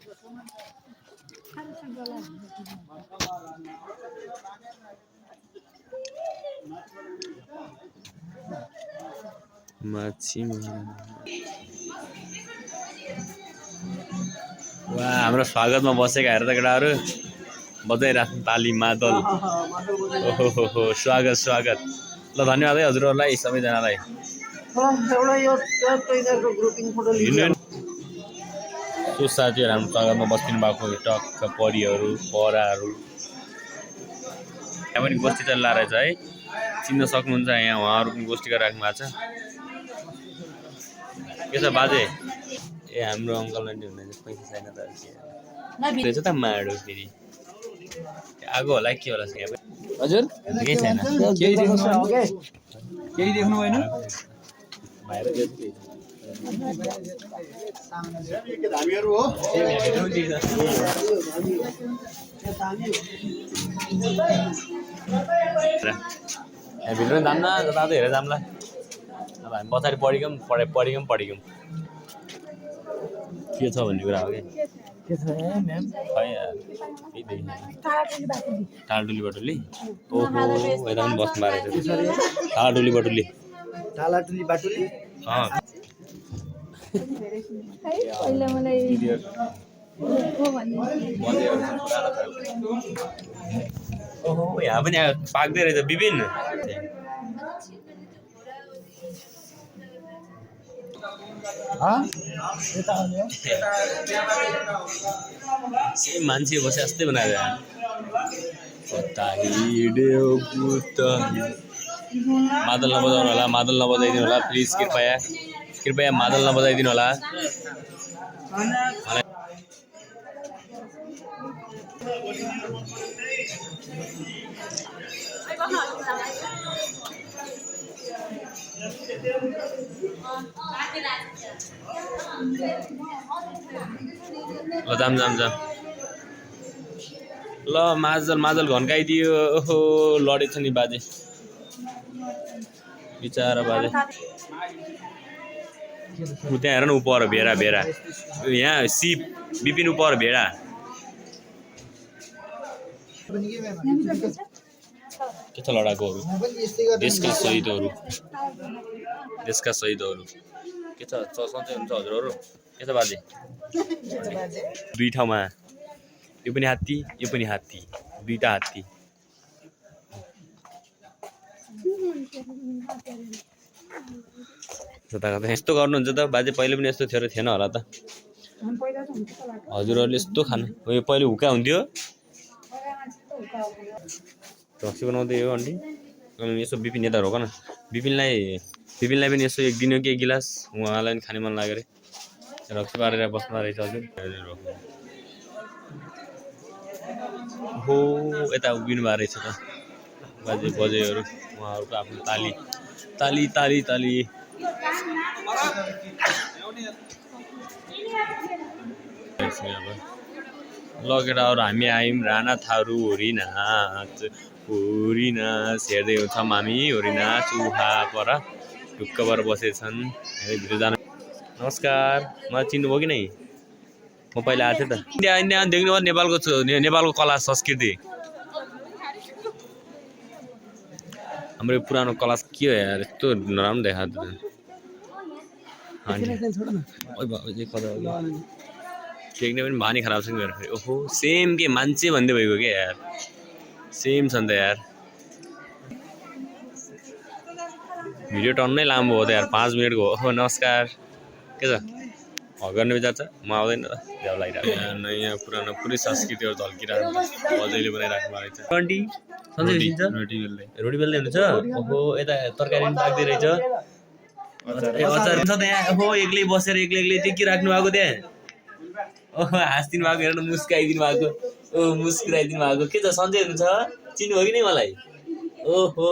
माछी वाह हाम्रो स्वागतमा बसेका हेर त केटाहरु बजाइराख्नु ताली मादल ओहो स्वागत स्वागत ल धन्यवाद है हजुरहरुलाई सबैजनालाई एउटा यो ट्रेनरको ग्रुपिङ फोटो लिनु सो साथीहरु हाम्रो स्वागतमा बस्दिनु भएको टक्क परिहरु पराहरु यहाँ पनि गोष्ठी चलिरहेको रहेछ है चिन्न सक्नुहुन्छ यहाँ उहाँहरु पनि गोष्ठी गरिराख्नु भएको छ के छ बाजे ए हाम्रो अंकल आन्टी हुनुहुन्छ पैसा छैन त रहेछ त माडो फेरि आगो होला के होला यहाँ हजुर केही छैन केही देख्नु भएन बाहिर हामीहरु हो यहाँ भित्र जाम न जतातै हेरेर जाम्ला अब हामी पछाडि पढिकौँ के छ भन्ने कुरा हो कि के छ म्याम खै यार केही देखिन टालाटुली बटुली ओहो यता पनि बस्नु भएको रहेछ टालाटुली बटुली बाटुली पहिला मलाई ओहो यहाँ पनि पाक्दै रहेछ विभिन्न सेम मान्छे बसे जस्तै बनाएर मादल नबजाउनु होला मादल नबजाइदिनु होला प्लिज कृपया मादल नबजाइदिनु होला ल जाम ल मादल घन्काइदियो ओहो लडेछ नि बाजे बिचारा बाजे त्यहाँ हेर न उपर भेडा यहाँ सिप बिपिन उपर भेडा के छ लडाकुहरू देशका शहीदहरू के छ सन्चै हुन्छ हजुरहरू के छ बाजे दुई ठाउँमा यो पनि हात्ती दुईटा हात्ती जता यस्तो गर्नुहुन्छ त बाजे पहिले पनि यस्तो थिएन होला त हजुरहरूले यस्तो खानु यो पहिले हुक्का हुन्थ्यो रक्सी बनाउँदै हो आन्टी यसो बिपिन यता रोक न बिपिनलाई पनि यसो एक दिनो के गिलास उहाँलाई पनि खाने मन लाग्यो अरे रक्सी पारेर बस्नु रहेछ हजुर हो यता उभिनु भएको रहेछ त बजेहरू उहाँहरूको आफ्नो ताली लगेर हामी आयौँ राणा थारू होरिनाच हेर्दै छौँ हामी होरिनाच उहा पर ढुक्क पर बसेछन् भित्र जानु नमस्कार मलाई चिन्नुभयो कि नै म पहिला आएको थिएँ त इन्डिया देख्नु नेपालको कला संस्कृति हाम्रो यो पुरानो कला के हो यार यस्तो नराम्रो देखाएको टेक्ने पनि बानी खराब छ नि मेरो फेरि ओहो सेम के मान्छे भन्दै भएको क्या यार सेम छ नि त यार भिडियो टन्नै लामो हो त यार 5 मिनटको हो नमस्कार के छ गर्ने विचार छ म आउँदैन त देव लागिरहेको नयाँ पुरानो पुरै संस्कृतिहरू झल्किरहेको अझैले बनाइराख्नु भएको रहेछ आन्टी सन्चै दिन्छ रोटी बेल्दै हुनुहुन्छ ओहो यता तरकारी पनि पाक्दै रहेछ अचार छ त यहाँ ओहो एक्लै बसेर एक्लै चाहिँ के राख्नु भएको त्यहाँ ओहो हाँस्दिनु भएको हेर्नु मुस्काइदिनु भएको मुस्कुराइदिनु भएको के छ सन्चै हुनुहुन्छ चिन्नुभयो कि नै मलाई ओहो